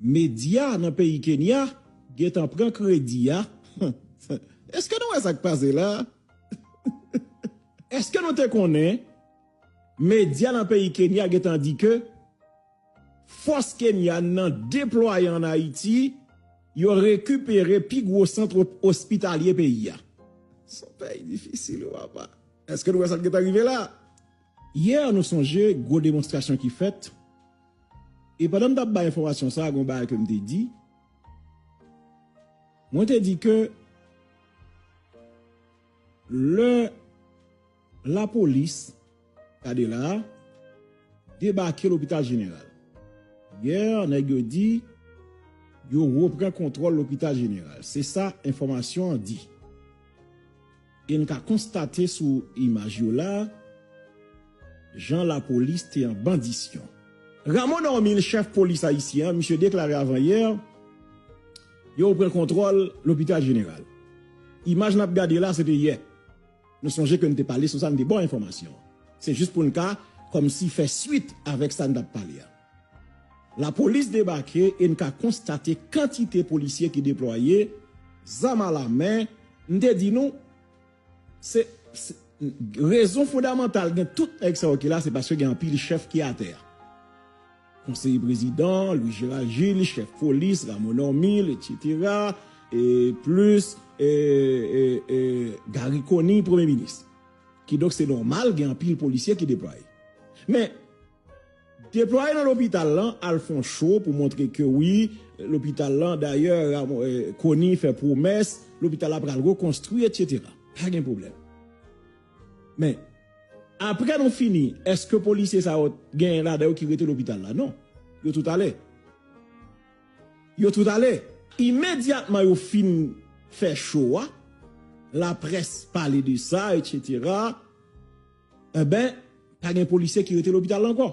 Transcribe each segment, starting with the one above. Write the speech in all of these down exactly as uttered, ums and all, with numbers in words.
Medya nan peyi Kenya gentan pran kredi a. Èske nou wè sa k pase la? Èske nou te konnen medya nan peyi Kenya gentan di ke fòs kenyan nan deplwaye ann Ayiti, yo rekipere pi gwo sant o- ospitalye peyi a? Se yon peyi difisil, wi, papa. Èske nou wè sa k gentan rive la? Yè, nou sonje gwo demonstrasyon ki fèt. E pandan m t ap bay enfòmasyon sa a, gon bagay ke m te di. Mwen te di ke lè lapolis, gade la, debake Lopital Jeneral. Yè, nèg yo di, yo repran kontwòl Lopital Jeneral. Se sa enfòmasyon an di. E n ka konstate sou imaj yo la, jan lapolis te an bandisyon. Rameau Normil, chèf polis ayisyen an, misye deklare avanyè, yo pran kontwòl Lopital Jeneral. Imaj n ap gade la, se te yè. Nou sonje ke n te pale sou sa, n te ba w enfòmasyon. Se jis pou n ka, kòmsi, fè swit avèk sa n t ap pale a. Lapolis debake e n ka konstate kantite polisye ki deplwaye, zam alamen. M te di nou, se, se rezon fondamantal gen tout nèg sa yo ki la, se paske gen anpil chèf ki atè a. Konseye prezidan, Louis Gérald Gilles, chèf polis, Rameau Normil, etsetera, e plis, e, e, e, Garry Conille, premye minis. Kidonk, se nòmal, gen anpil polisye ki deplwaye. Men, deplwaye nan lopital lan, al fè yon cho pou montre ke wi, lopital lan, dayè, Rameau, e, Conille fè pwomès, lopital la pral rekonstwi, etsetera. Pa gen pwoblèm. Men, apre nou fini, èske polisye sa yo genyen ladan yo ki rete lopital la? Non. Yo tout ale. Yo tout ale. Imedyatman yo fin fè cho a, laprès pale de sa, etsetera, enben, pa gen polisye ki rete lopital la ankò.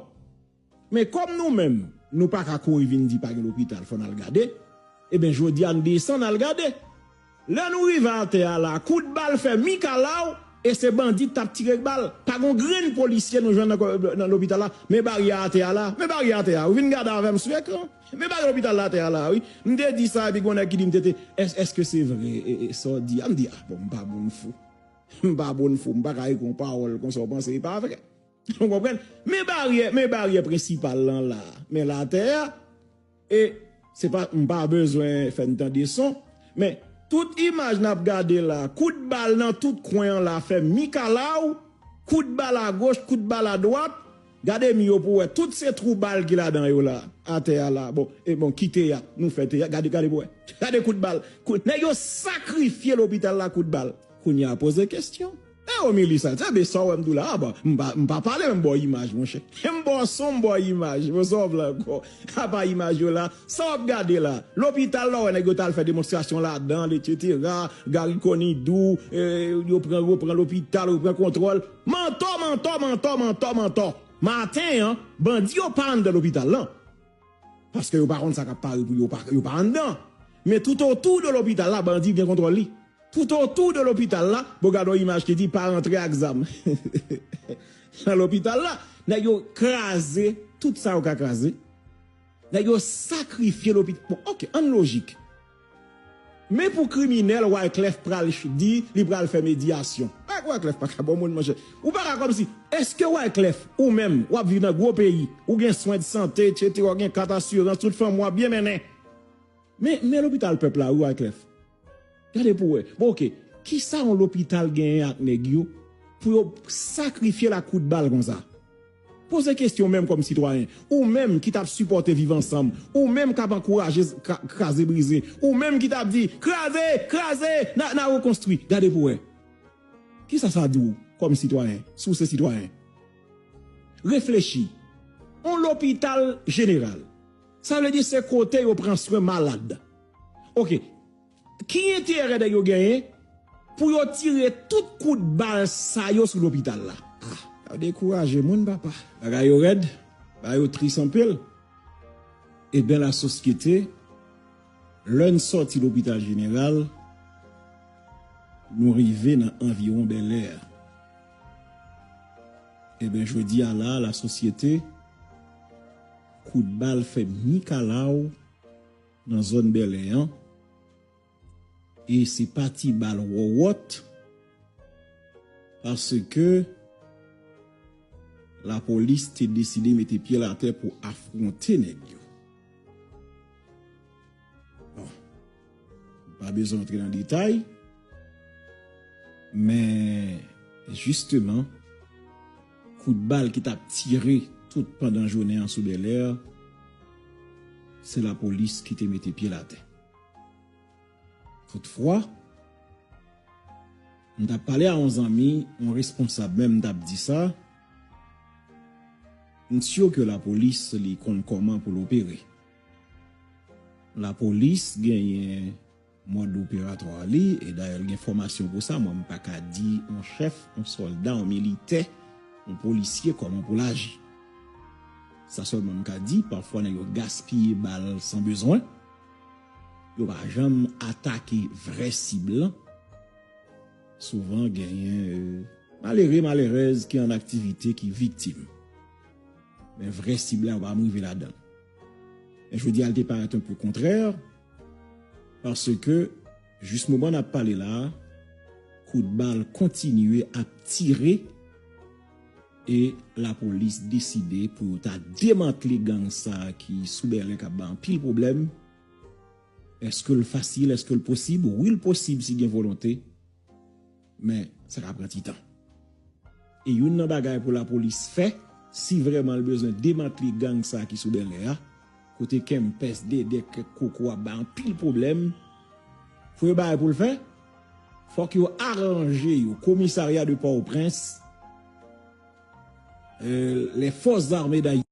Men kòm nou menm, nou pa ka kouri vin di pa gen lopital, fò n al gade. Ebyen, jodi a, n desann al gade. Lè nou rive atè a la, kout bal fè mikalaw, e se bandi t ap tire bal. Pa gon grenn polisye nou jwenn nan, nan lopital la. Men baryè atè a la, men baryè atè a. Ou vin gade avè m sou ekran. Men baryè lopital la atè a la, wi. M te di sa, epi gon nèg ki di m, "Tete, èske se vre, e, e, sa w di a?" M di, "A, bon, m pa moun fou. M pa moun fou, m pa ka ekri yon pawòl konsa w panse e pa vre." Ou konprann? Men baryè, men baryè prensipal lan la. Men l atè a, e se pa, m pa bezwen fè n tande son, men tout imaj n ap gade la, kout bal nan tout kwen an la, fè mikalaw, kout bal agoch, kout bal adwat, gade mi yo pou wè, tout se twou bal ki ladan yo la, atè a la. Bon, e bon, ki teyat, nou fè teyat, gade, gade pou wè. Gade kout bal, kout, nèg yo sakrifye lopital la kout bal. Kounye a poze kesyon. E o milis a, se be sa w wè m di w la, a, bon, m pa, m pa pale, men m ba w imaj, monchè. M ba w son, m ba w imaj, men sa w vle ankò. Apa imaj yo la, sa w ap gade la. Lopital la, w wè nèg yo t al fè demonstrasyon ladan l, etsetera. Garry Conille di w, e, yo pran, yo pran lopital, yo pran kontwòl. Mantò, mantò, mantò, mantò, mantò. Maten an, bandi yo pa anndan lopital lan. Paske yo pa konn sa k ap pare pou yo, pa, yo pa anndan. Men toutotou de lopital la, bandi gen kontwòl li. Toutotou de lopital la, bon, gade yon imaj ki di pa rantre ak zam nan lopital la. Nèg yo kraze tout sa yo ka kraze. Nèg yo sakrifye lopital. Bon, oke, ann lojik. Men pou kriminèl, Wyclef pral ch- di li pral fè medyasyon. Wyclef pa ka bon moun, monchè. Ou pa ka kòmsi, èske Wyclef, ou menm, w ap viv nan gwo peyi, ou gen swen de sante, etsetera, ou gen kat asirans, tout fanmi w ap byen mennen. Men, men lopital pèp la, wi, Wyclef. Gade pou wè. Bon, oke. Kisa yon lopital genyen ak nèg yo pou yo sakrifye l ak kout bal konsa? Poze kesyon menm kòm sitwayen. Ou menm ki t ap sipòte Viv Ansanm. Ou menm k ap ankouraje z- ka- kraze brize. Ou menm ki t ap di, "Kraze, kraze, n a, n a rekonstwi." Gade pou wè. Kisa sa di w kòm sitwayen, si w se sitwayen? Reflechi. On lopital jeneral. Sa vle di se kote yo pran swen malad. Oke. Ki enterè nèg yo genyen pou yo tire tout kout bal sa yo sou lopital la? Ah, sa dekouraje moun, papa. Bagay yo rèd, bagay yo tris anpil. Ebyen, lasosyete, lè n sòti lopital jeneral, nou rive nan anviwon Bèlè. Ebyen, jodi a la, lasosyete, kout bal fè mikalaw nan zòn Bèlè an. E se pa ti bal wòwòt, paske lapolis te deside mete pye l atè pou afwonte nèg yo. Bon, m pa bezwen antre nan detay, men jisteman, kout bal ki t ap tire tout pandan jounen an sou Bèlè, se lapolis ki te mete pye l atè. Toutfwa, m t ap pale a yon zanmi, yon responsab menm, m t ap di sa, m si ke lapolis li konn kòman pou l opere. Lapolis genyen mòd operatwa li, e dayè l gen fòmasyon pou sa. Mwen, m pa ka di yon chèf, yon sòlda, yon militè, yon polisye kòman pou l aji. Sa sèlman m ka di, pafwa nèg yo gaspiye bal san bezwen. Yo pa janm atake vrè sib lan. Souvan genyen, euh, malere, malerèz ki an aktivite ki viktim. Men vrè sib la, yo pa janm rive ladan l. Men jodi a, l te parèt un peu kontrè, paske jis moman n ap pale la a, kout bal kontinye ap tire e lapolis deside pou yo ta demantle gang sa a ki sou Bèlè k ap bay anpil pwoblèm. Èske l fasil? Èske l posib? Wi, l posib si gen volonte, men sa ka pran ti tan. E youn nan bagay pou lapolis fè, si vrèman l bezwen demantle gang sa a ki sou Bèlè a, kote Kempès, Dèdè, Kèk Koko ap bay anpil pwoblèm, premye bagay pou l fè, fòk yo aranje yo, Komisarya de Pòtoprens, euh, les forces armées d'Haïti.